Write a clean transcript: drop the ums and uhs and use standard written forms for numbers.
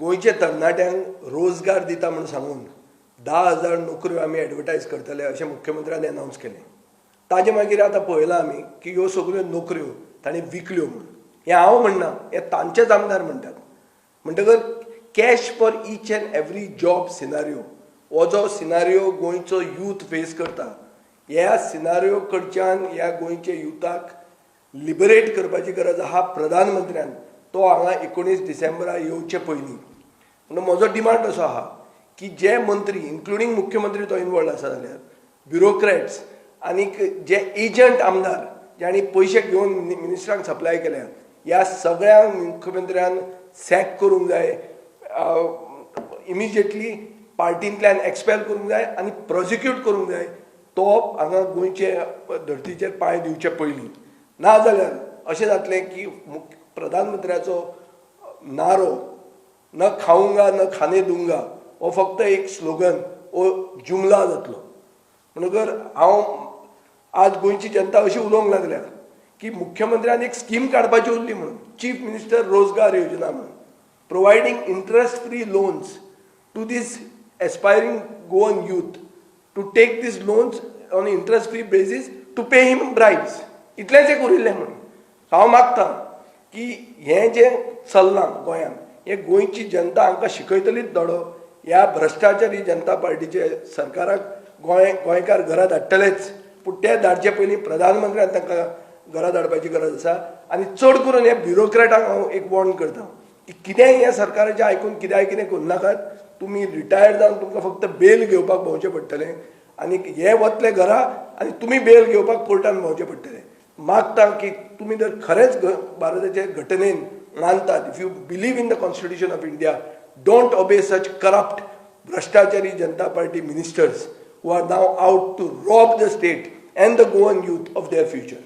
गोंयच्या तरणाट्यांक रोजगार दिता म्हूण सांगून 10,000 नोकऱ्यो आमी एडवर्टायज करतले अशें मुख्यमंत्र्यान अनावन्स केलें. ताजे मागीर आतां पळयलां आमी की ह्यो सगळ्यो नोकऱ्यो तांणी विकल्यो म्हूण. हें हांव म्हणना, हें तांचेच आमदार म्हणटात. म्हणटकर cash for each and every job scenario, हो जो सिनारियो गोंयचो यूथ फेस करता, ह्या सिनारियो कडच्यान ह्या गोंयच्या युथाक लिबरेट करपाची गरज आहा प्रधानमंत्र्यान, तो हांगा 19 डिसेंबरा येवचे पयलीं. म्हणून म्हजो डिमांड असो आहा की जे मंत्री, इन्क्लुडींग मुख्यमंत्री तो इनवॉल्ड आसा जाल्यार, ब्युरोक्रॅट्स आनीक जे एजंट आमदार जांणी पयशे घेवन मिनिस्टरांक सप्लाय केल्या, ह्या सगळ्यांक मुख्यमंत्र्यान सॅक करूंक जाय, इमिजिएटली पार्टींतल्यान एक्सपेल करूंक जाय आनी प्रोसिक्यूट करूंक जाय, तो हांगा गोंयचे धर्तीचेर पांय दिवचे पयलीं. ना जाल्यार अशें जातलें की प्रधानमंत्र्याचो नारो "न खाऊंगा न खाने दूंगा" हो फक्त एक स्लोगन, हो जुमला जातलो. म्हणटकर हांव आज गोंयची जनता अशी उलोवंक लागल्या की मुख्यमंत्र्यान एक स्कीम काडपाची उरली म्हणून, चीफ मिनिस्टर रोजगार योजना म्हणून, providing interest free loans to this aspiring Goan youth to take these loans on interest free basis to pay him bribes. इतलेंच एक उरिल्लें. म्हणून हांव मागता की हें जें चल्लां गोंयांत, हें गोंयची जनता हांकां शिकयतलीच धडो. ह्या भ्रश्टाचारी जनता पार्टीचे सरकाराक गोंय गोंयकार घरा धाडटलेच, पूण ते धाडचे पयलीं प्रधानमंत्र्यान तांकां घरा धाडपाची गरज आसा. आनी चड करून हे ब्युरोक्रॅटांक हांव एक वॉर्न करता की कितेंय ह्या सरकाराचें आयकून कित्याय कितें करूं नाकात. तुमी रिटायर्ड जावन तुमकां फक्त बेल घेवपाक भोंवचें पडटलें आनी हे वतले घरा आनी तुमी बेल घेवपाक कोर्टान भोंवचें पडटलें. मागता की तुमी जर खरेंच भारताचे घटनेन मानतात, if you believe in the Constitution of India, don't obey such corrupt भ्रष्टाचारी Janata party ministers who are now out to rob the state and the Goan youth of their future.